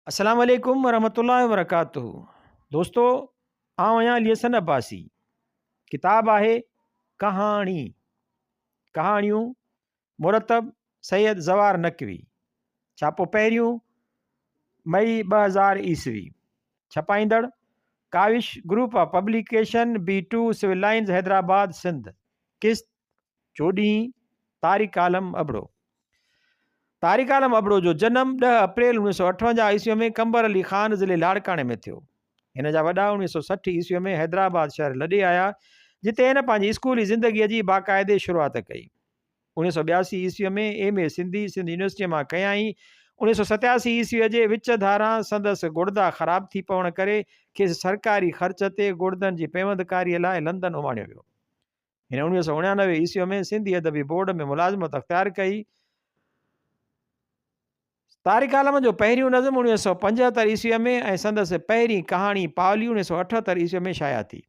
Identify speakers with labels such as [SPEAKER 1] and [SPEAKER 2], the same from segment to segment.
[SPEAKER 1] السلام عليڪم ورحمة الله وبرڪاته دوستو آئون آهيان علي حسن عباسي ڪتاب آهي ڪهاڻي ڪهاڻيون مرتب سيد زوار نقوي ڇاپو پهريون مئي 2000 عيسوي ڇپائيندڙ Kawish group of publication B two civil lines Hyderabad Sindh قسط چوڏهين طارق عالم ابڙو طارق عالم ابڙو جو جنم 10 اپريل 1958 عيسوي ۾ قمبر علي خان ضلعي لاڙڪاڻي ۾ ٿيو. هن جا وڏا 1960 عيسوي ۾ حيدرآباد شهر لڏي آيا، جتي هن پنهنجي اسڪولي زندگيء جي باقاعدي شروعات ڪئي. 1982 عيسوي ۾ ايم اي سنڌي سنڌ يونيورسٽيء مان ڪيائين. 1987 عيسويء جي وچ ڌاران سندس گڙدا خراب ٿي پوڻ ڪري کيس سرڪاري خرچ تي گڙدن جي پيوندڪاريء لاء لندن اماڻيو ويو. هن 1989 عيسويء ۾ سنڌي ادبي بورڊ ۾ ملازمت اختيار ڪئي. طارق عالم جو پهريون نظم 1975 عيسويء ۾ ۽ سندس پهرين ڪهاڻي پاولي 1978 عيسويء ۾ شايع ٿي.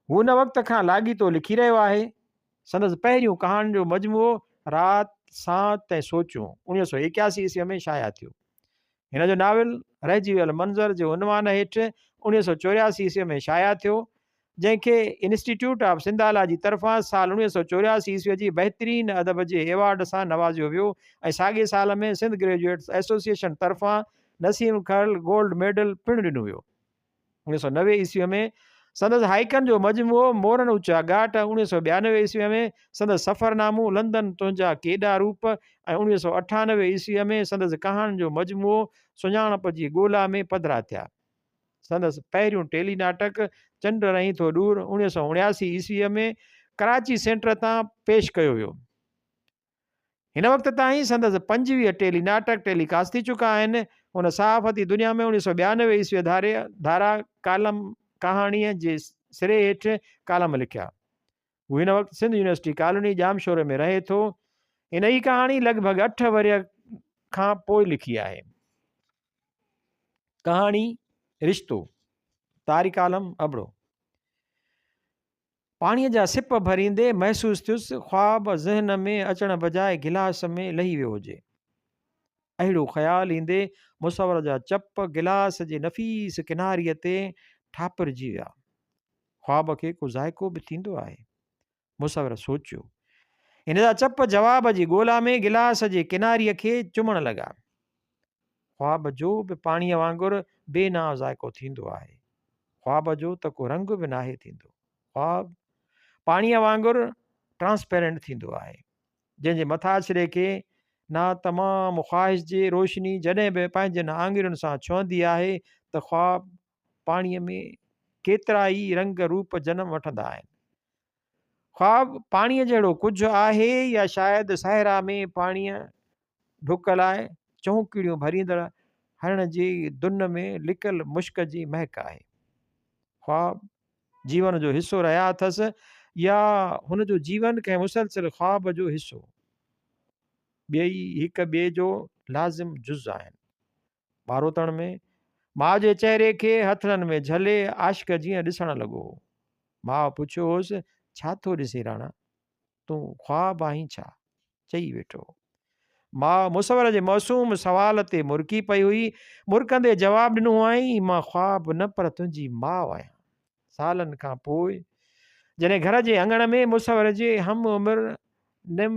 [SPEAKER 1] هو ان وقت کان لاڳيتو لکي رهيو آهي. سندس پهريون ڪهاڻين جو مجموعو رات، سانت ۽ سوچون 1981 عيسويء ۾ شايع ٿيو. هن جو ناول رهجي ويل منظر جي عنوان هيٺ 1984 عيسويء ۾ شايع ٿيو، جنهن کي انسٽيٽيوٽ آف سنڌالاجي طرفان سال 1984 عيسويء جي بهترين ادب جي ايوارڊ سان نوازيو ويو ۽ ساڳئي سال ۾ سنڌ گريجوئيٽس ايسوسيئيشن طرفان نسيم کرل گولڊ ميڊل پڻ ڏنو ويو. 1990 عيسويء ۾ سندس هائيڪن جو مجموعو مورن اوچا ڳاٽ، 1992 عيسويء ۾ سندس سفرنامو لندن تنهنجا ڪيڏا روپ ۽ 1998 عيسويء ۾ سندس ڪهاڻين جو مجموعو سڃاڻپ جي ڳولا ۾ پڌرا ٿيا. سندس پهريون ٽيلي ناٽڪ چنڊ رهين ٿو ڏور 1979 عيسويء ۾ ڪراچي سينٽر تان پيش ڪيو ويو. هن وقت تائين سندس 25 ٽيلي ناٽڪ ٽيلي ڪاسٽ ٿي چڪا آهن. هن صحافتي دنيا ۾ 1992 عيسويء ڌاري ڌارا ڪالم ڪهاڻيء جي سري هيٺ ڪالم لکيا. هو هن وقت سنڌ يونيورسٽي ڪالوني ڄامشوري ۾ رهي ٿو. هن هي ڪهاڻي لڳ ڀڳ اٺ ورهيه کان پوء لکي آهي. ڪهاڻي رشتو، طارق عالم ابڙو. پاڻيء جا سپ ڀريندي محسوس ٿيس، خواب ذهن ۾ اچڻ بجاء گلاس ۾ لهي ويو هجي. اهڙو خيال ايندي مصور جا چپ گلاس جي نفيس ڪناريء تي ٺاپرجي ويا. خواب کي ڪو ذائقو به ٿيندو آهي. مصور سوچيو. هن جا چپ جواب جي ڳولا ۾ گلاس جي ڪناريء کي چمڻ لڳا. خواب جو به پاڻيء وانگر بي نانء ذائقو ٿيندو آهي. خواب جو ته ڪو رنگ به ناهي ٿيندو. خواب پاڻيء وانگر ٽرانسپيرنٽ ٿيندو آهي، جنهن جي مٿاڇري کي ناتمام خواهش جي روشني جڏهن به پنهنجين آڱرين سان ڇهندي آهي ته خواب پاڻيء ۾ ڪيترائي رنگ روپ جنم وٺندا آهن. خواب پاڻيء جهڙو ڪجهه آهي يا شايد صحرا ۾ پاڻيء ڍڪ لاء چونڪڙيون ڀريندڙ هرڻ جي دن ۾ لڪل مشڪ جي مهڪ آهي. خواب جيون جو حصو رهيا اٿس يا هن جو جيون ڪنهن مسلسل خواب جو حصو. ٻئي هڪ ٻئي جو لازم جز آهن. ٻاروتڻ ۾ ماء جي چهري کي هٿڙن ۾ جهلي عاشق جيئن ڏسڻ لڳو هو. ماء پڇيو هوس، ڇا ٿو ڏسين راڻا؟ تون خواب آهين ڇا؟ چئي ويٺو هو. ماء مصور جي معصوم سوال تي مرڪي پئي هئي. مرڪندي جواب ڏنو هئائين، مان خواب نه پر تنهنجي ماء آهيان. سالن کان پوء جڏهن گهر جي اڱڻ ۾ مصور جي هم عمر نم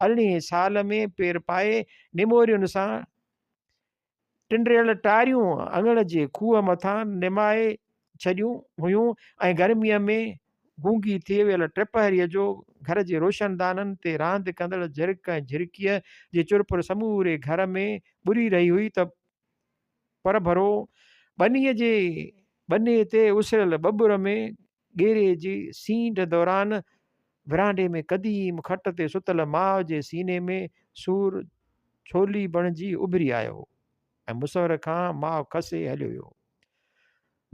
[SPEAKER 1] ارڙهين سال ۾ پير پائي نمورين سان ٽنڊريل ٽاريون اڱڻ جي کوهه مٿان نمائي ڇڏيون هيون ۽ گرميء ۾ گونگي ٿي ويل ٽپهريء جو گهر جي روشندانن تي راند ڪندڙ جهرڪ ۽ جهرڪيء جي چرپر سموري گهر ۾ ٻري رهي هئي ته پرڀرو ٻنيء جي ٻني تي اسريل ٻٻر ۾ ڳيري جي سينڍ دوران ورانڊي ۾ قديم کٽ تي ستل ماء جي سيني ۾ سور ڇولي بڻجي اڀري آيو هو ۽ مصور کان ماء کسي هليو ويو هو.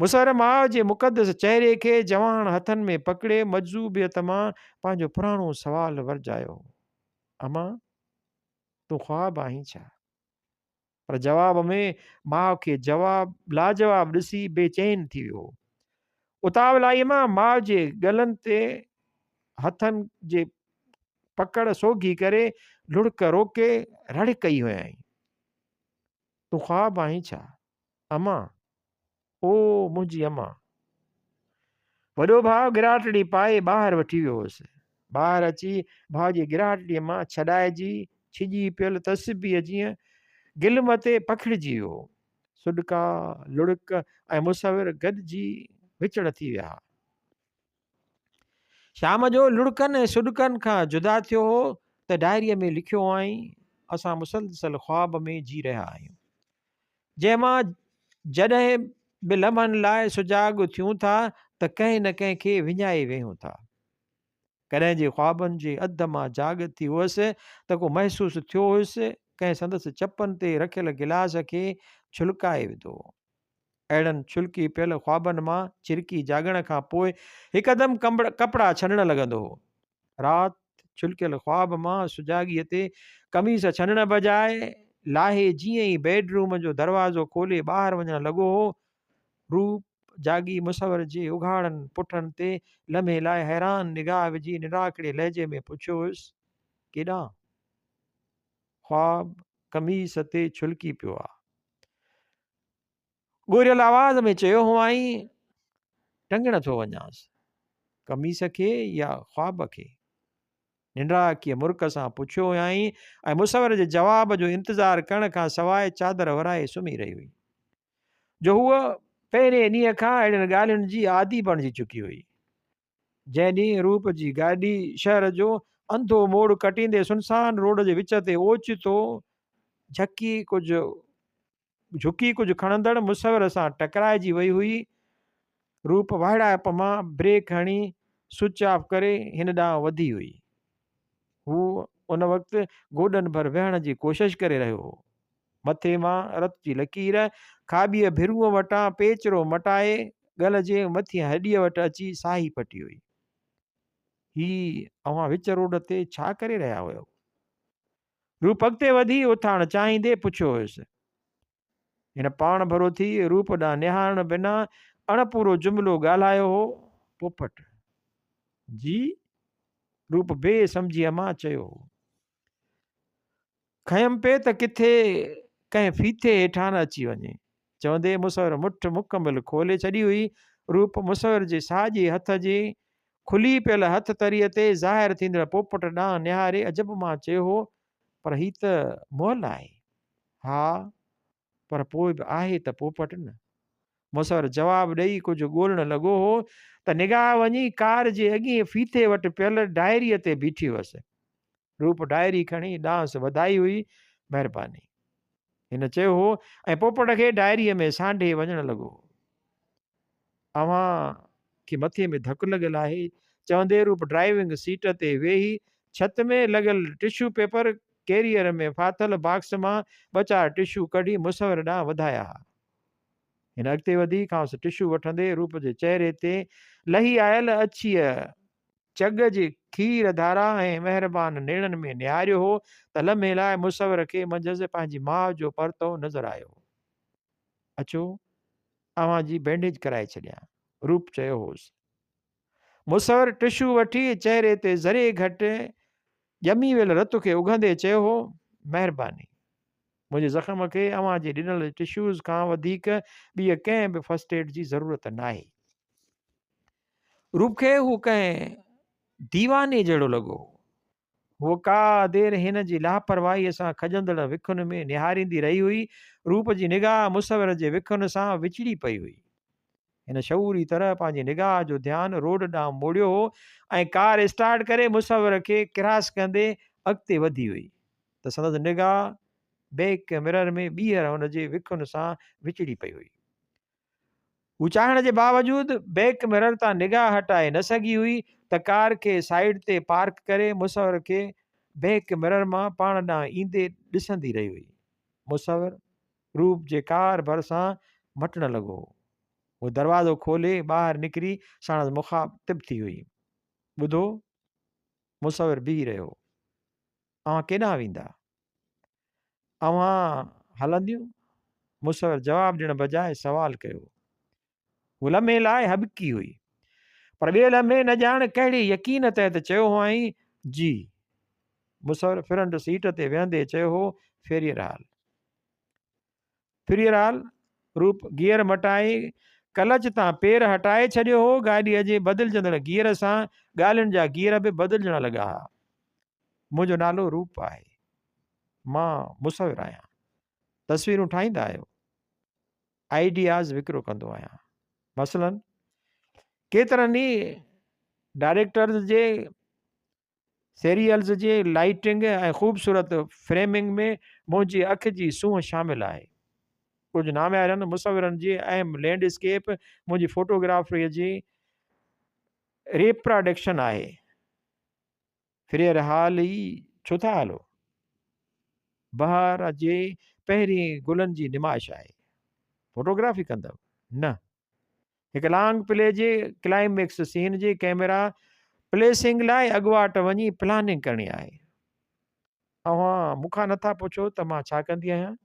[SPEAKER 1] مصور ماء جي مقدس چهري کي جواڻ هٿن ۾ پڪڙي مجذوبيت مان پنهنجو پراڻو سوال ورجايو هو، امان! تون خواب آهين ڇا؟ پر جواب ۾ ماء کي جواب لاجواب ڏسي بي چين ٿي ويو هو. اتاولائيء مان ماء جي ڳلن تي هٿن جي پڪڙ سوگهي ڪري لڙڪ روڪي رڙ ڪئي هيائين. تون خواب آهين ڇا؟ امان! او منهنجي امان! وڏو ڀاء گراٽڙي پائي ٻاهر وٺي ويو هوس. ٻاهر اچي ڀاء جي گراٽڙيء مان ڇڏائجي ڇڄي پيل تسبيح جيئن گلم تي پکڙجي ويو هو. سڏڪا، لڙڪ ۽ مصور گڏجي وچڙ ٿي ويا ها. شام جو لڙڪن ۽ سڏڪن کان جدا ٿيو هو ته ڊائريء ۾ لکيو هئائين، اسان مسلسل خواب ۾ جي رهيا آهيون. جنهن مان جڏهن به لمحن لاء سجاڳ ٿيون ٿا ته ڪنهن نه ڪنهن کي وڃائي ويهون ٿا. ڪڏهن جي خوابن جي اڌ مان جاڳ ٿي هئس ته ڪو محسوس ٿيو هيس ڪنهن سندس چپن تي رکيل گلاس کي ڇلڪائي وڌو. اهڙن ڇلڪي پيل خوابن مان ڇرڪي جاڳڻ کان پوء هڪدم ڪپڙا ڇنڊڻ لڳندو هو. رات ڇلڪيل خواب مان سجاڳيء تي قميص ڇنڊڻ بجاء لاهي جيئن ئي بيڊ روم جو دروازو کولي ٻاهر وڃڻ لڳو هو، روپ جاڳي مصور جي اگهاڙن پٺن تي لمحي لاء حيران نگاهه وجهي نراکڙي لهجي ۾ پڇيو هيس، ڪيڏانهن؟ خواب قميص تي ڇلڪي پيو آ. ڳوريل آواز ۾ چيو هئائين، ٽنگڻ ٿو وڃانس. قميص کي يا خواب کي؟ ننڊاکيء مرڪ سان پڇيو هئائين ۽ مصور جي جواب جو انتظار ڪرڻ کان سواء چادر ورائي سمهي رهي هئي. جو هوء پهرين ڏينهن کان اهڙين ڳالهين جي عادي بڻجي چڪي هئي. جنهن ڏينهن روپ جي گاڏي شهر جو انڌو موڙ ڪٽيندي سنسان روڊ جي وچ تي اوچتو جهڪي ڪجهه جهڪي ڪجهه کڻندڙ مصور سان ٽڪرائجي وئي هئي. روپ وائڙائپ مان بريڪ هڻي سوئچ آف ڪري هن ڏانهن وڌي هئي. هو ان وقت گوڏن ڀر ويهڻ جي ڪوشش ڪري رهيو هو. مٿي مان رت جي لڪير کاٻيء ڀرونء وٽان پيچرو مٽائي ڳل جي مٿينء هڏيء وٽ اچي ساهي پٽي هئي. هي اوهان وچ روڊ تي ڇا ڪري رهيا هيؤ؟ روپ اڳتي وڌي اٿارڻ چاهيندي پڇيو هيس. هن پاڻ ڀرو ٿي روپ ڏانهن نهارڻ بنا اڻپورو جملو ڳالهايو هو، پوپٽ! جي؟ روپ بي سمجهيء مان چيو هو. کنيم پئي ته ڪٿي ڪنهن ڦيٿي هيٺان نه اچي وڃي. چوندي مصور مٺ مڪمل کولي ڇڏي هئي. روپ مصور جي ساڄي هٿ جي کلي پيل هٿ تريء تي ظاهر ٿيندڙ پوپٽ ڏانهن نهاري عجب مان چيو هو، پر هي ته مئل آهي. ها، پر پوء به آهي ته پوپٽ نه. مصور جواب ڏئي ڪجهه ڳولڻ لڳو هو ته نگاهه وڃي ڪار جي اڳئين ڦيٿي وٽ پيل ڊائريء تي بيٺي هئس. روپ ڊائري کڻي ڏانهس وڌائي هئي، مهرباني. هن چيو هو ۽ پوپٽ کي ڊائريء ۾ سانڍي وڃڻ لڳو هو. اوهان کي مٿي ۾ ڌڪ لڳل آهي. چوندي روپ ڊرائيونگ سيٽ تي ويهي ڇت ۾ لڳل ٽشو پيپر ڪيريئر ۾ ڦاٿل باڪس مان ٻه چار ٽشو ڪڍي مصور ڏانهن وڌايا ها. هن اڳتي وڌي کانئس ٽشو وٺندي روپ جي چهري تي لهي آيل اڇيء چڳ جي کير ڌارا ۽ مهربان نيڻن ۾ نهاريو هو ته لمحي لاء مصور کي منجهس پنهنجي ماء جو پرتوو نظر آيو هو. اچو، اوهان جي بينڊيج ڪرائي ڇڏيان. روپ چيو هوس. مصور ٽشو وٺي چهري تي ذري گهٽ ڄمي ويل رت کي اگهندي چيو هو، مهرباني. منهنجي زخم کي اوهان جي ڏنل ٽشوز کان وڌيڪ ٻيء ڪنهن به فرسٽ ايڊ جي ضرورت ناهي. روپ کي هو ڪنهن ديواني جهڙو لڳو. هوء ڪا دير هن جي لاپرواهيء سان کڄندڙ وکن ۾ نهاريندي رهي هئي. روپ جي نگاهه مصور جي وکن سان وچڙي پئي هئي. هن شعوري طرح پنهنجي نگاهه جو ڌيان روڊ ڏانهن موڙيو هو ۽ ڪار اسٽارٽ ڪري مصور کي ڪراس ڪندي اڳتي وڌي هئي ته سندس نگاهه بيڪ مرر ۾ ٻيهر هن جي وکن سان وچڙي پئي هئي. هو چاهڻ جي باوجود بيڪ مرر تان نگاهه هٽائي نه سگهي هئي ته ڪار کي سائيڊ تي پارڪ ڪري مصور کي بيڪ مرر مان پاڻ ڏانهن ايندي ڏسندي رهي هئي. مصور روپ جي ڪار ڀرسان مٽڻ لڳو هو. هوء دروازو کولي ٻاهر نڪري ساڻس مخاطب ٿي هئي. ٻڌو؟ مصور بيهي رهيو هو. اوهان ڪيڏانهن ويندا؟ اوهان هلنديون؟ مصور جواب ڏيڻ بجاء سوال ڪيو. هو لمحي لاء هٻڪي هئي. پر ٻئي لمحي نه ڄاڻ ڪهڙي يقين تحت چيو هئائين، جي. مصور فرنٽ سيٽ تي ويهندي چيو هو، فيريئر هال. فريئرال روپ گيئر مٽائي ڪلچ تان پير هٽائي ڇڏيو هو. گاڏيء جي بدلجندڙ گيئر سان ڳالهين جا گيئر به بدلجڻ لڳا ها. منهنجو نالو روپ آهي. مان مصور آهيان. تصويرون ٺاهيندا آهيو؟ آئيڊياز وڪرو ڪندو آهيان. مثلاً ڪيترن ئي ڊائريڪٽرز جي سيريلز جي لائيٽنگ ۽ خوبصورت فريمنگ ۾ منهنجي اک جي سونهن شامل آهي. ڪجهه ناميارن مصورن جي اهم لينڊ اسڪيپ منهنجي فوٽوگرافيء جي ريپراڊڪشن آهي. فريئر هال ئي ڇو ٿا هلو؟ بهار جي پهرين گلن جي نمائش آهي. فوٽوگرافي ڪندؤ؟ نه. هڪ لانگ پلي جي ڪلائميڪس سين جي ڪئميرا پليسنگ لاء اڳواٽ وڃي پلاننگ ڪرڻي آهي. اوهان مون کان نٿا پڇو ته مان ڇا ڪندي آهيان؟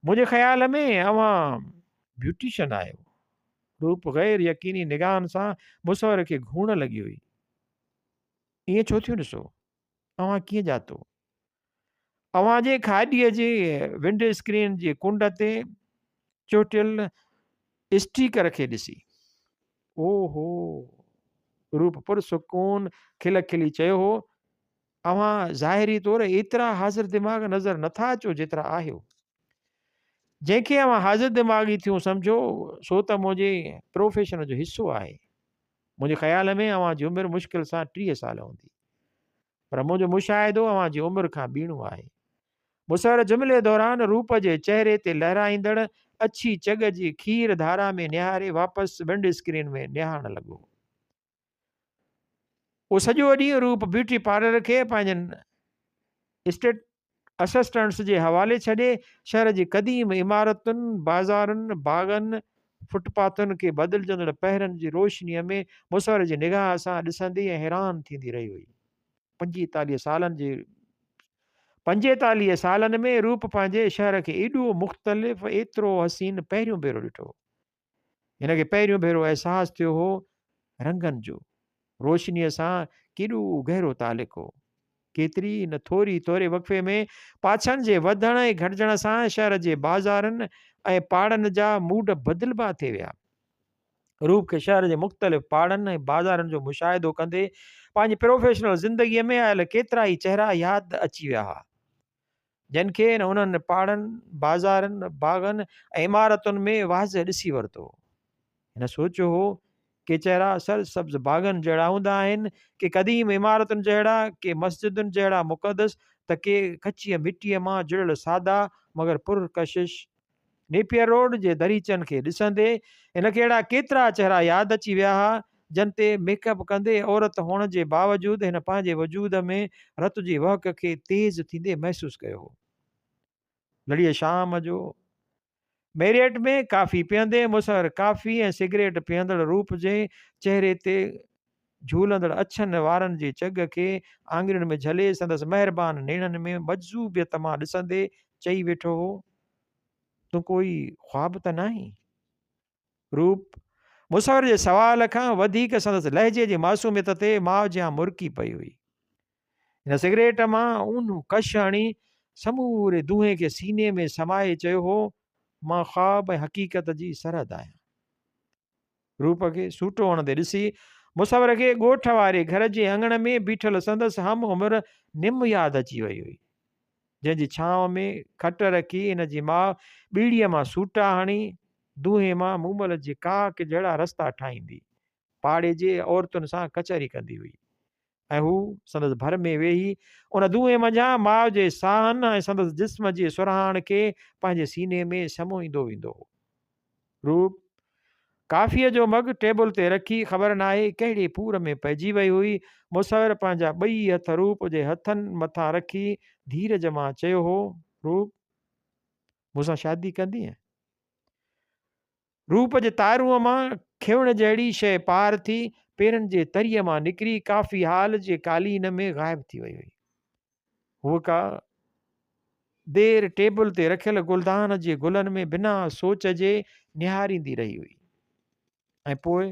[SPEAKER 1] منهنجي خيال ۾ اوهان بيوٽيشن آهيو. روپ غير يقيني نگاهن سان مصور کي گهورڻ لڳي هئي. ائين ڇو ٿيون ڏسو؟ اوهان ڪيئن ڄاتو؟ اوهان جي کاڏيء جي ونڊ اسڪرين جي ڪنڊ تي چهٽيل اسٽيڪر کي ڏسي. او هو! روپ پرسڪون کل کلي چيو هو، اوهان ظاهري طور ايترا حاضر دماغ نظر نٿا اچو جيترا آهيو. جنهن کي اوهان حاضر دماغي ٿيون سمجهو سو ته منهنجي پروفيشن جو حصو آهي. منهنجي خيال ۾ اوهان جي عمر مشڪل سان 30 سال هوندي. پر منهنجو مشاهدو اوهان جي عمر کان ٻيڻو آهي. مصور جملي دوران روپ جي چهري تي لهرائيندڙ اڇي چڳ جي کير ڌارا ۾ نهاري واپس ونڊ اسڪرين ۾ نهارڻ لڳو. اهو سڄو ڏينهن روپ بيوٽي پارلر کي پنهنجن اسٽيٽ اسسٽنٽس جي حوالي ڇڏي شهر جي قديم عمارتن، بازارن، باغن، فٽ پاٿن کي بدلجندڙ پهرن جي روشنيء ۾ مصور جي نگاهه سان ڏسندي ۽ حيران ٿيندي رهي هئي. 45 سالن جي 45 سالن ۾ روپ پنهنجي شهر کي ايڏو مختلف، ايترو حسين پهريون ڀيرو ڏٺو. هن کي پهريون ڀيرو احساس ٿيو هو رنگن جو روشنيء سان ڪيڏو گهرو تعلق هو. ڪيتري نه ٿوري ٿوري وقفي ۾ پاڇن جي وڌڻ ۽ گهٽجڻ سان شهر جي بازارن ۽ پاڙن جا موڊ بدلبا ٿي ويا. روپ کي شهر جي مختلف پاڙن ۽ بازارن جو مشاهدو ڪندي پنهنجي پروفيشنل زندگيء ۾ آيل ڪيترائي چهرا ياد اچي ويا ها. جن کي هن انهن پاڙن، بازارن، باغن ۽ عمارتن ۾ واضح ڏسي ورتو هو. هن سوچيو هو، ڪي چهرا سرسبز باغن جهڙا هوندا آهن، ڪي قديم عمارتن جهڙا، ڪي مسجدن جهڙا مقدس ته ڪي ڪچيء مٽيء مان جڙيل سادا مگر پرڪشش. نيپئر روڊ جي دريچن کي ڏسندي هن کي اهڙا ڪيترا چهرا ياد اچي ويا ها، جن تي ميڪ اپ ڪندي عورت هئڻ جي باوجود هن پنهنجي وجود ۾ رت جي وهڪ کي تيز ٿيندي محسوس ڪيو هو. لڙيء شام جو ميريٽ ۾ ڪافي پيئندي مصور ڪافي ۽ سگريٽ پيئندڙ روپ جي چهري تي جهولندڙ اڇن وارن جي چڳ کي آڱرين ۾ جهلي سندس مهربان نيڻن ۾ مجذوبيت مان ڏسندي چئي ويٺو هو، تون ڪوئي خواب ته ناهين؟ روپ مصور جي سوال کان وڌيڪ سندس لهجي جي معصوميت تي ماء جيان مرڪي پئي هئي. هن سگريٽ مان اونهو ڪش هڻي سموري دونهين کي سيني ۾ سمائي چيو هو، مان خواب ۽ حقيقت جي سرحد آهيان. روپ کي سوٽو هڻندي ڏسي مصور کي ڳوٺ واري گهر جي اڱڻ ۾ بيٺل سندس هم عمر نم ياد اچي وئي هئي، جنهن جي ڇانو ۾ کٽ رکي هن جي ماء ٻيڙيء مان سوٽا هڻي دونهين مان مومل جي ڪاڪ جهڙا رستا ٺاهيندي پاڙي جي عورتن سان ڪچهري ڪندي هئي ۽ هو سندس ڀر ۾ ويهي ان دونهين منجهان ماء جي ساهن ۽ سندس جسم جي سرهاڻ کي پنهنجي سيني ۾ سموئيندو ويندو هو. روپ ڪافيء جو مگ ٽيبل تي رکي خبر ناهي ڪهڙي پور ۾ پئجي وئي هئي. مصور پنهنجا ٻئي هٿ روپ جي هٿن مٿان رکي ڌيرج مان چيو هو، روپ! مون سان شادي ڪندينء؟ روپ جي تارونء مان کيوڻ جهڙي شيء پار ٿي پيرن جي تريء مان نڪري ڪافي هال جي قالين ۾ غائب ٿي وئي هئي. هوء ڪا دير ٽيبل تي رکيل گلدان جي گلن ۾ بنا سوچ جي نهاريندي رهي هئي ۽ پوء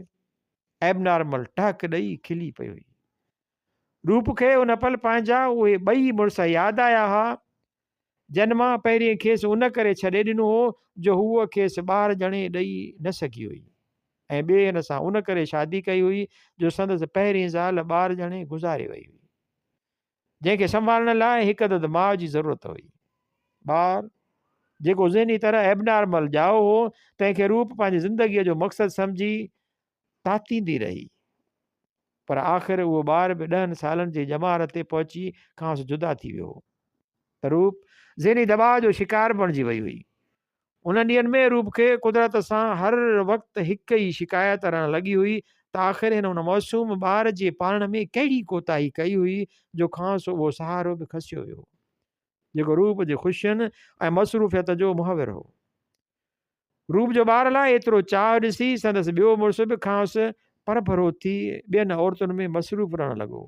[SPEAKER 1] ايبنارمل ٽهڪ ڏئي کلي پئي هئي. روپ کي ان پل پنهنجا اهي ٻئي مڙس ياد آيا ها، جن مان پهرين کيس ان ڪري ڇڏي ڏنو هو جو هوء کيس ٻار ڄڻي ڏئي نه سگهي هئي ۽ ٻئي هن سان ان ڪري شادي ڪئي هئي جو سندس پهرين زال ٻار ڄڻي گذاري وئي هئي. جنهن کي سنڀالڻ لاء هڪ عدد ماء جي ضرورت هئي. ٻار، جيڪو ذهني طرح ائبنارمل ڄائو هو، تنهن کي روپ پنهنجي زندگيء جو مقصد سمجهي تاتيندي رهي. پر آخر اهو ٻار به ڏهن سالن جي ڄمار تي پهچي کانئس جدا ٿي ويو هو ته روپ ذهني دٻاء جو شڪار بڻجي وئي هئي. انهن ڏينهن ۾ روپ کي قدرت سان هر وقت هڪ ئي شڪايت رهڻ لڳي هئي ته آخر هن ان معصوم ٻار جي پالڻ ۾ ڪهڙي ڪوتاهي ڪئي هئي جو کانئس اهو سهارو به کسيو ويو هو، جيڪو روپ جي خوشين ۽ مصروفيت جو محور هو. روپ جو ٻار لاء ايترو چاهه ڏسي سندس ٻيو مڙس به کانئس پرڀرو ٿي ٻين عورتن ۾ مصروف رهڻ لڳو،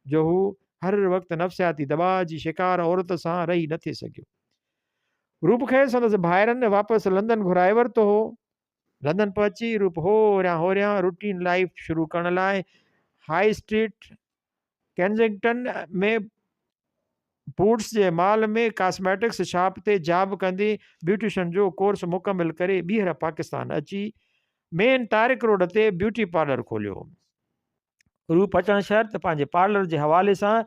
[SPEAKER 1] جو هو هر وقت نفسياتي دٻاء جي شڪار عورت سان رهي نه ٿي سگهيو. روپ کي سندس ڀائرن واپس لندن گهرائي ورتو هو. لندن پهچي روپ هوريان هوريان روٽين لائيف شروع ڪرڻ لاء هاء اسٽريٽ ڪينزنگٽن ۾ بوٽس جي مال ۾ ڪاسميٽڪس شاپ تي جاب ڪندي بيوٽيشن جو ڪورس مڪمل ڪري ٻيهر پاڪستان اچي مين طارق روڊ تي بيوٽي پارلر کوليو. روپ اچڻ شرط پنهنجي پارلر جي حوالي سان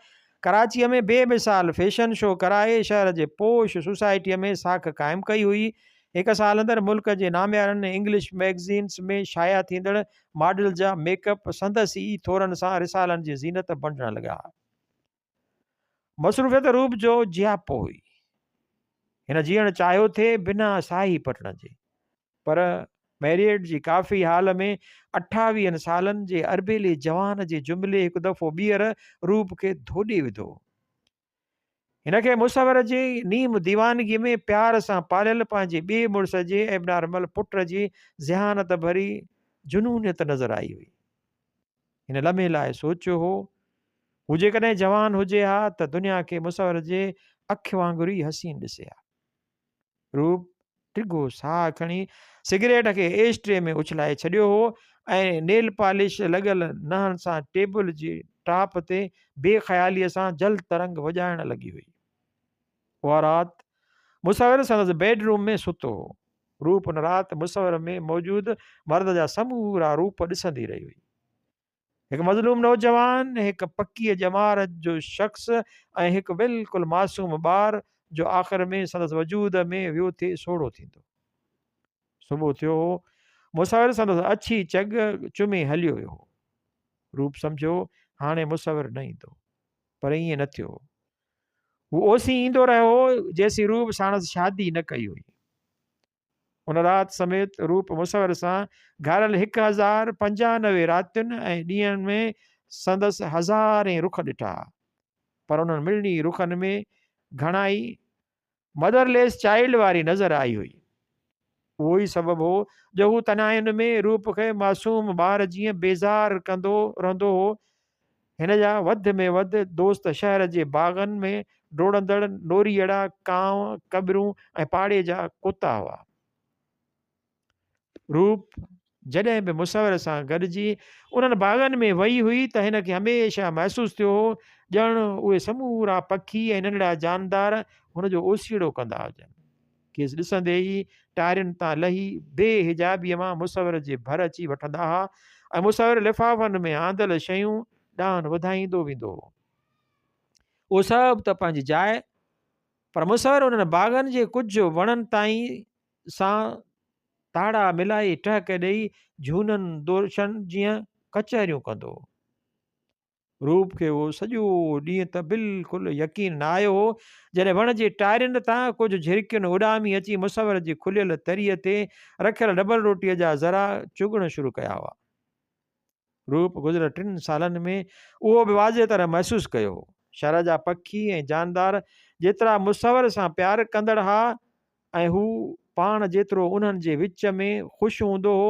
[SPEAKER 1] ڪراچيء ۾ بي مثال فيشن شو ڪرائي شهر جي پوش سوسائٽيء ۾ ساک قائم ڪئي هئي. هڪ سال اندر ملڪ جي ناميارن انگلش مئگزينز ۾ شايع ٿيندڙ ماڊلز جا ميڪ اپ سندس ئي ٿورن سان رسالن جي زينت بڻجڻ لڳا. مصروفيت روپ جو جياپو هئي. هن جيئڻ چاهيو ٿي بنا ساهي پٽڻ جي. پر ميريٽ جي ڪافي هال ۾ اٺاويهن سالن جي اربيلي جوان جي جملي هڪ دفعو ٻيهر روپ کي ڌوڏي وڌو. هن کي مصور جي نيم ديوانگي ۾ پيار سان پاليل پنهنجي ٻئي مڙس جي ائبنارمل پٽ جي ذهانت ڀري جنونيت نظر آئي هئي. هن لمحي لاء سوچيو هو، هو جيڪڏهن جوان هجي ها ته دنيا کي مصور جي اک وانگر ئي حسين ڏسي ها. روپ ڊگهو ساهه کڻي سگريٽ کي ايش ٽري ۾ اڇلائي ڇڏيو هو ۽ نيل پالش لڳل نهن سان ٽيبل جي ٽاپ تي بي خياليء سان جل ترنگ وڄائڻ لڳي هئي. اها رات مصور سندس بيڊ روم ۾ ستو هو. روپ ان رات مصور ۾ موجود مرد جا سمورا روپ ڏسندي رهي هئي. هڪ مظلوم نوجوان، هڪ پڪيء ڄمار جو شخص ۽ هڪ بلڪل معصوم ٻار جو آخر ۾ سندس وجود ۾ ويو ٿي سوڙهو ٿيندو. صبح ٿيو هو. مصور سندس اڇي چڳ چمي هليو ويو هو. روپ سمجهيو هاڻي مصور نه ايندو. پر ائين نه ٿيو. هو اوسين ايندو رهيو هو، جيسين روپ ساڻس شادي نه ڪئي هئي. ان رات سميت روپ مصور سان گهاريل 1095 راتين ۽ ڏينهن ۾ سندس هزارين رخ ڏٺا، پر انهن مڙني رخن ۾ گهڻائي مدر ليس چائلڊ واري نظر آئي هئي. اهو ئي سبب هو جو هو تنهائين ۾ روپ کي معصوم ٻار جيئن بيزار ڪندو رهندو هو. هن جا وڌ ۾ وڌ دوست شهر جي باغن ۾ ڊوڙندڙ نوريئڙا، ڪانء، ڪٻرون ۽ پاڙي جا ڪتا هئا. روپ جڏهن به مصور سان گڏجي انهن باغن ۾ وئي هئي ته هن کي هميشه محسوس ٿيو هو ڄڻ اهي سمورا پکي ۽ ننڍڙا جاندار هن جو اوسيئڙو ڪندا هجن. کيس ڏسندي ئي ٽارين تان لهي بي حجابيء مان مصور جي ڀر اچي وٺندا ها ۽ مصور لفافن ۾ آندل شيون ڏانهن وڌائيندو ويندو هو. اهو سڀ ته پنهنجي جاء پر مصور انهن باغن جي ڪجهه وڻن تائين سان تاڙا ملائي ٽهڪ ڏيئي جهونن دورشن جيان ڪچهريون ڪندو هو. روپ کي اهو سڄو ڏينهن ته بلڪل يقين نه آيو هو، جڏهن وڻ جي ٽارين تان ڪجهه جهرڪين اڏامي اچي مصور جي کليل تريء تي رکيل ڊبل روٽيء جا ذرا چڳڻ شروع ڪيا هئا. روپ گذريل ٽن سالن ۾ اهو به واضح طرح محسوس ڪيو هو. شھر جا پکي ۽ جاندار جيترا مصور سان پيار ڪندڙ ها ۽ هو پاڻ جيترو انهن جي وچ ۾ خوش هوندو هو،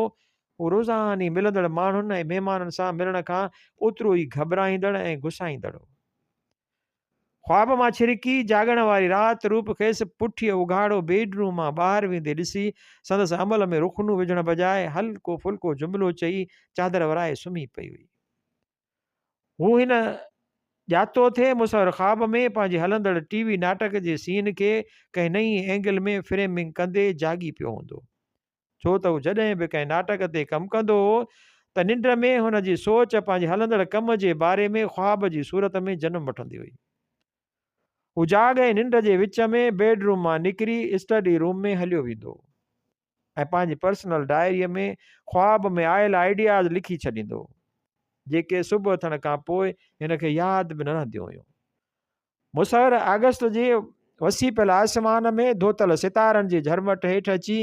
[SPEAKER 1] هو روزاني ملندڙ ماڻهن ۽ مهمانن سان ملڻ کان اوترو ئي گهٻرائيندڙ ۽ گسائيندڙ هو. خواب مان ڇرڪي جاڳڻ واري رات روپ کيس پٺيء اگهاڙو بيڊ روم مان ٻاهر ويندي ڏسي سندس عمل ۾ رخنو وجهڻ بجاء هلڪو ڦلڪو جملو چئي چادر ورائي سمهي پئي هئي. هو هن ڄاتو ٿي مصور خواب ۾ پنهنجي هلندڙ ٽي وي ناٽڪ جي سين کي ڪنهن نئين اينگل ۾ فريمنگ ڪندي جاڳي پيو هوندو. ڇو ته هو جڏهن به ڪنهن ناٽڪ تي ڪم ڪندو هو ته ننڊ ۾ هن جي سوچ پنهنجي هلندڙ ڪم جي باري ۾ خواب جي صورت ۾ جنم وٺندي هئي. هو جاڳ ۽ ننڊ جي وچ ۾ بيڊ روم مان نڪري اسٽڊي روم ۾ هليو ويندو هو ۽ پنهنجي پرسنل ڊائريء ۾ خواب ۾ آيل آئيڊياز لکي ڇڏيندو هو، جيڪي صبح اٿڻ کان پوء هن کي ياد به نه رهنديون هيون. مصور آگسٽ جي وسي پيل آسمان ۾ ڌوتل ستارن جي جهرمٽ هيٺ اچي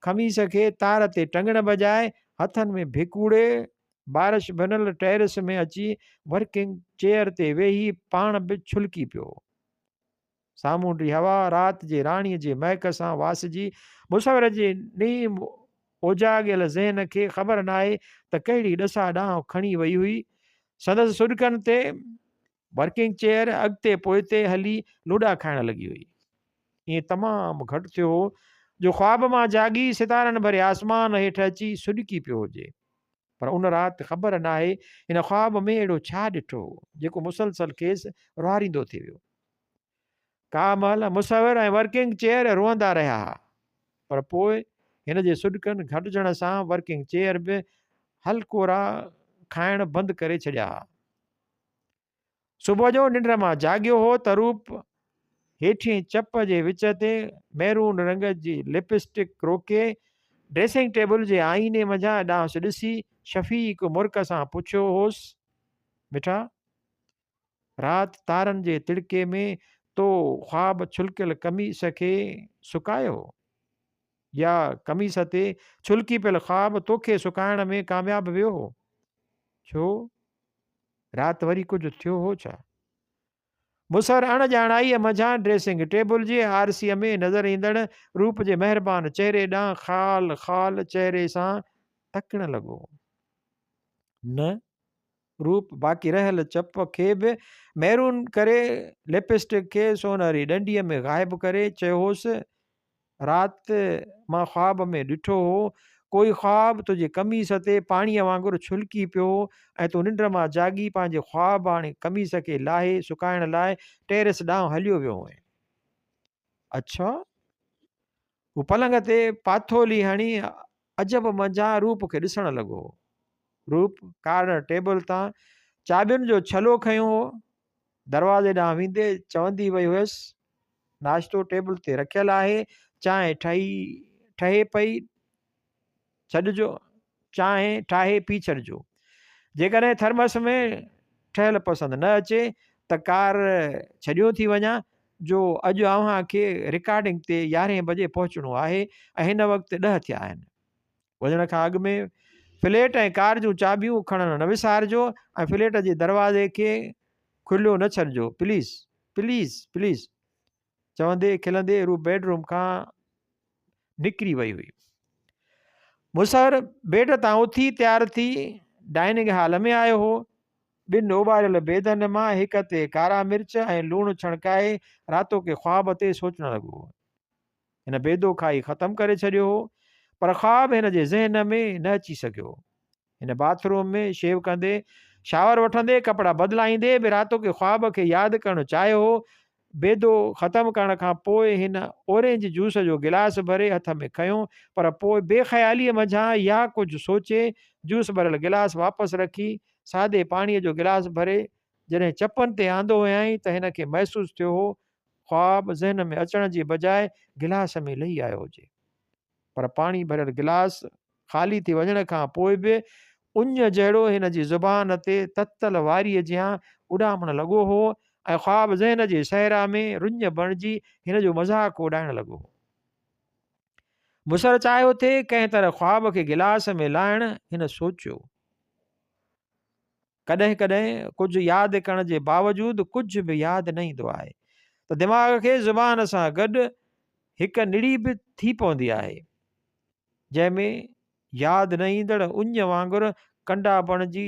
[SPEAKER 1] قميص کي تار تي ٽنگڻ بجاء هٿن ۾ ڀڪوڙي بارش ڀنل ٽيرس ۾ اچي ورڪنگ چيئر تي ويهي پاڻ به ڇلڪي پيو. سامونڊي هوا رات جي راڻيء جي مهڪ سان واسجي مصور جي نيم اوجاڳيل ذهن کي خبر ناهي ته ڪهڙي ڏسا ڏانهن کڻي وئي هئي. سندس سڏڪن تي ورڪنگ چيئر اڳتي پوئتي هلي لوڏا کائڻ لڳي هئي. ائين تمام گهٽ ٿيو هو جو خواب مان جاڳي ستارن ڀري آسمان هيٺ اچي سڏڪي پيو هجي. پر ان رات خبر ناهي هن خواب ۾ اهڙو ڇا ڏٺو هو جيڪو مسلسل کيس روئاريندو ٿي ويو. ڪا مهل مصور ۽ ورڪنگ چيئر روئندا رهيا ها پر پوء هن جي سڏڪن گهٽجڻ سان ورڪنگ چيئر به هلڪورا کائڻ بند ڪري ڇڏيا ها. صبح جو ننڊ مان جاڳيو هو ته روپ هيٺين چپ جي وچ تي ميرون رنگ جي لپ اسٽڪ روڪي ڊريسنگ ٽيبل جي آئيني منجهان ڏانهس ڏسي شفيق مرڪ سان پڇيو هوس، مٺا! رات تارن جي تڙڪي ۾ تو خواب ڇلڪيل قميص کي سڪايو هو؟ يا قميص تي ڇلڪي پيل خواب توکي سڪائڻ ۾ ڪامياب ويو هو؟ ڇو؟ رات وري ڪجهه ٿيو هو ڇا؟ مصور اڻ ڄاڻائيء منجهان ڊريسنگ ٽيبل جي آرسيء ۾ نظر ايندڙ روپ جي مهربان چهري ڏانهن خال خال چهري سان تڪڻ لڳو. نه، روپ باقي رهيل چپ کي به ميرون ڪري لپ اسٽڪ کي سونهري ڏنڊيء ۾ غائب ڪري چيو هوس، رات مان خواب ۾ ڏٺو هو، ڪوئي خواب تنهنجي قميص تي پاڻيء وانگر ڇلڪي پيو هو ۽ تون ننڊ مان جاڳي پنهنجي خواب آڻي قميص کي لاهي سڪائڻ لاء ٽيرس ڏانهن هليو ويو هئين. اڇا! هو پلنگ تي پاٿولي هڻي عجب منجهان روپ کي ڏسڻ لڳو هو. روپ ڪارنر ٽيبل تان چاٻين جو ڇلو کنيو هو. دروازي ڏانهن ويندي چوندي وئي هيس، ناشتو ٽيبل تي رکيل آهي، چانهه ٺهي ٺهي پئي ڇڏجو، چانهه ٺاهي پي ڇڏجو. جيڪڏهن ٿرمس ۾ ٺهيل پسند نه اچي ته ڪار ڇڏيو ٿي وڃان جو اڄ اوهان کي رڪارڊنگ تي يارهين بجي پهچڻو آهي ۽ هن وقت ڏهه ٿيا آهن. وڃڻ کان اڳ ۾ فليٽ ۽ ڪار جون چاٻيون کڻڻ نه وسارجو ۽ فليٽ جي دروازي کي کليو نه ڇڏجو پليز پليز پليز چوندي کلندي رو بيڊ روم کان نڪري وئي هئي. مصور بيڊ تان اٿي تيار ٿي ڊائننگ هال ۾ آيو هو. ٻن اوٻاريل بيدن مان هڪ تي ڪارا مرچ ۽ لوڻ ڇڻڪائي راتوڪي خواب تي سوچڻ لڳو. هن بيدو کائي ختم ڪري ڇڏيو هو، پر خواب هن جي ذهن ۾ نه اچي سگهيو. هن باٿ روم ۾ شيو ڪندي، شاور وٺندي، ڪپڙا بدلائيندي به راتوڪي خواب کي ياد ڪرڻ چاهيو هو. بيدو ختم ڪرڻ کان پوء هن اورينج جوس جو گلاس ڀري هٿ ۾ کنيو، پر پوء بي خياليء منجهان يا ڪجهه سوچي، جوس ڀريل گلاس واپس رکي، سادي پاڻيء جو گلاس ڀري جڏهن چپن تي آندو هيائين ته هن کي محسوس ٿيو هو خواب ذهن ۾ اچڻ جي بجاء گلاس ۾ لهي آيو هجي. پر پاڻي ڀريل گلاس خالي ٿي وڃڻ کان پوء به اڃ جهڙو هن جي زبان تي تتل واريء جيان اڏامڻ لڳو هو ۽ خواب ذهن جي صحرا ۾ رڃ بڻجي هن جو مذاق اڏائڻ لڳو هو. مصر چاهيو ٿي ڪنهن طرح خواب کي گلاس ۾ لاهڻ، هن سوچيو. ڪڏهن ڪڏهن ڪجهه ياد ڪرڻ جي باوجود ڪجهه به ياد نه ايندو آهي ته دماغ کي زبان سان گڏ هڪ نڙي به ٿي پوندي آهي جنهن ۾ ياد نه ايندڙ اڃ وانگر ڪنڊا بڻجي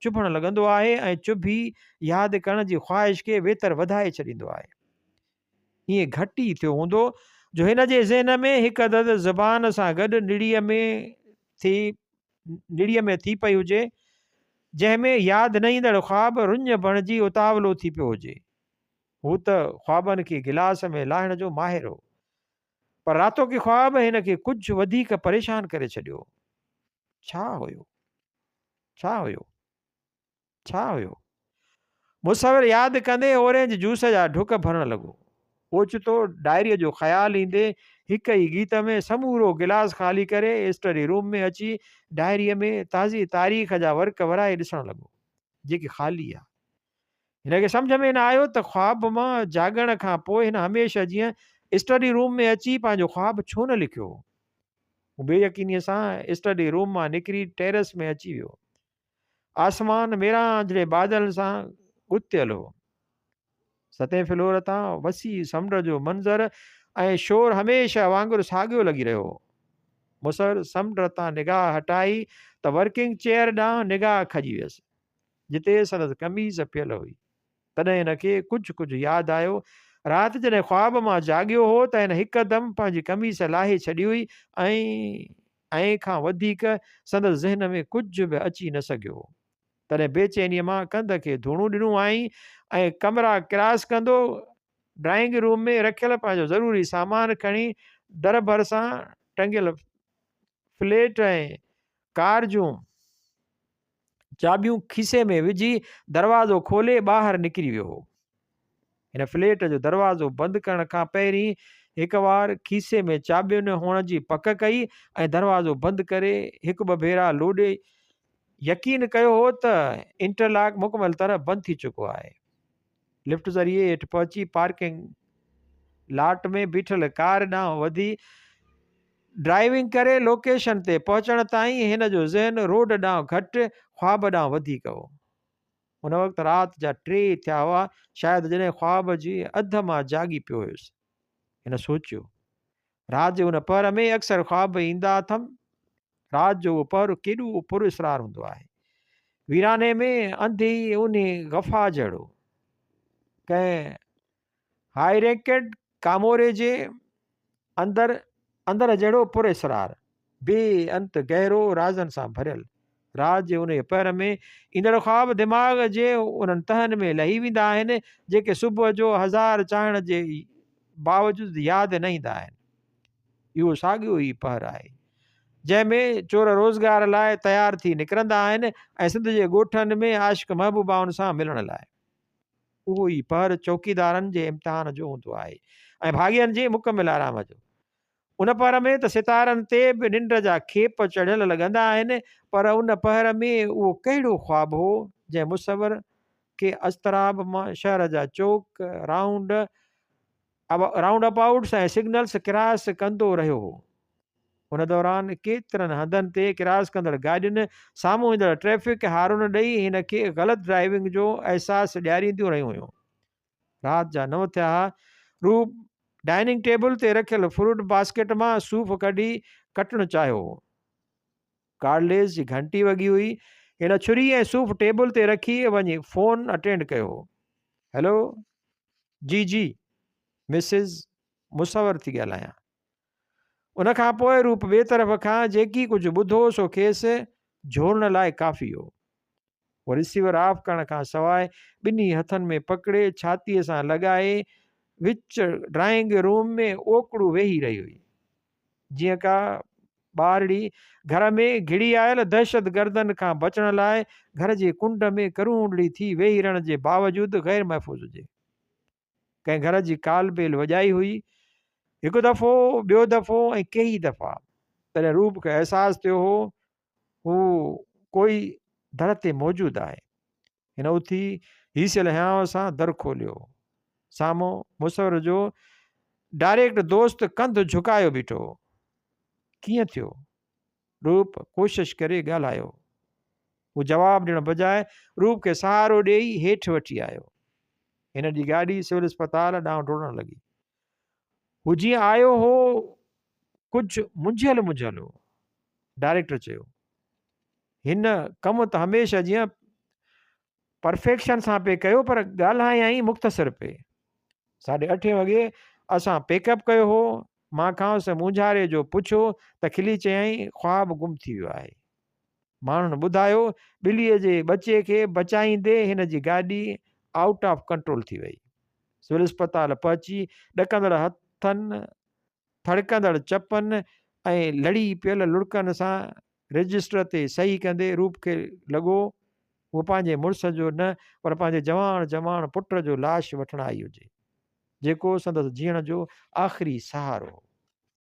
[SPEAKER 1] چڀڻ لڳندو آهي ۽ چڀي ياد ڪرڻ جي خواهش کي ويتر وڌائي ڇڏيندو آهي. ائين گهٽ ئي ٿيو هوندو جو هن جي ذهن ۾ هڪ عدد زبان سان گڏ نڙيء ۾ ٿي نڙيء ۾ ٿي پئي هجي. جنهن ۾ ياد نه ايندڙ خواب رڃ بڻجي اتاولو ٿي پيو هجي. هو ته خوابن کي گلاس ۾ لاهڻ جو ماهر هو. پر راتوڪي خواب هن کي ڪجهه وڌيڪ پريشان ڪري ڇڏيو. ڇا هيو؟ ڇا هيو؟ ڇا هيو؟ مصور ياد ڪندي اورينج جوس جا ڍڪ ڀرڻ لڳو. اوچتو ڊائريء جو خيال ايندي هڪ ئي ڳيت ۾ سمورو گلاس خالي ڪري اسٽڊي روم ۾ اچي ڊائريء ۾ تازي تاريخ جا ورق ورائي ڏسڻ لڳو، جيڪي خالي ها. هن کي سمجهه ۾ نه آيو ته خواب مان جاڳڻ کان پوء هن هميشه جيان اسٽڊي روم ۾ اچي پنهنجو خواب ڇو نه لکيو هو. هو بي يقينيء سان اسٽڊي روم مان نڪري ٽيرس ۾ اچي ويو. آسمان ميرانجهڙي بادلن سان ڳتيل هو. ستين فلور تان وسيع سمنڊ جو منظر ۽ شور هميشه وانگر ساڳيو لڳي رهيو هو. مصور سمنڊ تان نگاهه هٽائي ته ورڪنگ چيئر ڏانهن نگاهه کڄي ويس، جتي سندس قميص پيل هئي. تڏهن هن کي ڪجهه ڪجهه ياد آيو. رات جڏهن خواب مان جاڳيو هو ته هن هڪدم پنهنجي قميص لاهي ڇڏي هئي ۽ ۽ کان وڌيڪ سندس ذهن ۾ ڪجهه به اچي نه سگهيو هو. تڏهن بيچينيء مان ڪنڌ کي ڌوڻو ڏنو هئائين ۽ ڪمرا ڪراس ڪندو ڊرائنگ روم ۾ رکيل پنهنجو ضروري سامان کڻي در ڀرسان ٽنگيل فليٽ ۽ ڪار جون چاٻيون کيسي ۾ وجهي دروازو کولي ٻاهر نڪري ويو هو. هن فليٽ جو دروازو بند ڪرڻ کان پهرين هڪ وار کيسي ۾ چاٻين هئڻ جي پڪ ڪئي ۽ دروازو بند ڪري هڪ ٻه ڀيرا لوڏي يقين ڪيو هو ته انٽرلاڪ مڪمل طرح بند ٿي چڪو آهي. لفٽ ذريعي هيٺ پهچي پارڪنگ لاٽ ۾ بيٺل ڪار ڏانهن وڌي ڊرائيونگ ڪري لوڪيشن تي پهچڻ تائين هن جو ذهن روڊ ڏانهن گهٽ خواب ڏانهن وڌيڪ هو. ان وقت رات جا ٽي ٿيا هئا، شايد جڏهن خواب جي اڌ مان جاڳي پيو هيس. هن سوچيو. رات جي ان پهر ۾ اڪثر خواب ايندا اٿم. رات جو اهو پهر ڪيڏو پراسرار هوندو آهي. ويراني ۾ انڌي اونهي غفا جهڙو. ڪنهن هاء رينڪڊ ڪاموري جي اندر اندر جهڙو پر اسرار، بي انت گهرو رازن سان ڀريل. رات جي انهيء پهر ۾ ايندڙ خواب دماغ جي انهن تهن ۾ لهي ويندا آهن، جيڪي صبح جو هزار چاهڻ جي باوجود ياد نه ايندا آهن. اهو ساڳيو ئي پهر آهي، جنهن ۾ چور روزگار لاء تيار ٿي نڪرندا آهن ۽ سنڌ جي ڳوٺن ۾ عاشق محبوبائن سان ملڻ لاء. اهو ئي پهر چوڪيدارن جي امتحان جو هوندو آهي ۽ ڀاڳين جي مڪمل آرام جو. ان پهر ۾ ته ستارن تي به ننڊ جا کيپ چڙهيل لڳندا آهن، پر ان پهر ۾ اهو ڪهڙو خواب هو، جنهن مصور کي اضطراب مان شهر جا چوڪ، رائونڊ رائونڊ ابائوٽس ۽ سگنلس ڪراس ڪندو رهيو هو. ان دوران ڪيترن هنڌن تي ڪراس ڪندڙ گاڏين سامهون ايندڙ ٽريفڪ هارن ڏئي هن کي غلط ڊرائيونگ جو احساس ڏيارينديون رهيون هيون. رات جا نو ٿيا ها. روپ ڊائننگ ٽيبل تي رکيل فروٽ باسڪيٽ مان صوف ڪڍي ڪٽڻ چاهيو هو. ڪارليز جي گهنٽي وڳي هئي. هن ڇري ۽ صوف ٽيبل تي رکي وڃي فون اٽينڊ ڪيو هو. هيلو! جي جي مسز مصور ٿي ڳالهايان. ان کان پوء روپ ٻئي طرف کان جيڪي ڪجهه ٻڌو سو کيس جهورڻ لاء ڪافي هو. هو رسيور آف ڪرڻ کان سواء ٻنهي هٿن ۾ پڪڙي ڇاتيء سان لڳائي وچ ڊرائنگ روم ۾ اوڪڙو ويهي رهي هئي. جيئن ڪا ٻارڙي گهر ۾ گهڙي آيل دهشتگردن کان بچڻ لاء گهر جي ڪنڊ ۾ ڪرونڊڙي ٿي ويهي رهڻ جي باوجود غير محفوظ هجي. ڪنهن گهر جي ڪال بيل وڄائي هئي. هڪ دفعو، ٻيو دفعو ۽ ڪيئي دفعا. تڏهن روپ کي احساس ٿيو هو، هو ڪوئي در تي موجود آهي. هن اٿي هيسيل هيانء سان در کوليو. سامهون مصور جو ڊائريڪٽ دوست ڪنڌ جهڪايو بيٺو هو. ڪيئن ٿيو؟ روپ ڪوشش ڪري ڳالهايو. هو جواب ڏيڻ بجاء روپ کي سهارو ڏيئي هيٺ وٺي آيو. هن جي گاڏي سول اسپتال ڏانهن ڊوڙڻ لڳي. هو جيئن آيو هو ڪجهه منجهيل منجهيل هو. ڊائريڪٽر چيو. هن ڪم ته هميشه جيان پرفيڪشن سان پئي ڪيو پر ڳالهايائين مختصر پئي. ساڍي اٺين وڳي اسان پيڪ اپ ڪيو هو. مان کانئس مونجهاري جو پڇيو ته کلي چيائين خواب گم ٿي ويو آهي. ماڻهن ٻڌايو، ٻليء جي ٻچي کي بچائيندي هن جي گاڏي آئوٽ آف ڪنٽرول ٿي وئي. سول اسپتال پهچي ڏڪندڙ هٿن، ٿڙڪندڙ چپن ۽ لڙي پيل لڙڪن سان رجسٽر تي صحيح ڪندي روپ کي لڳو هوء پنهنجي مڙس جو نه پر پنهنجي جواڻ جماڻ پٽ جو لاش وٺڻ آئي هجي، جيڪو سندس جيئڻ جو آخري سهارو هو.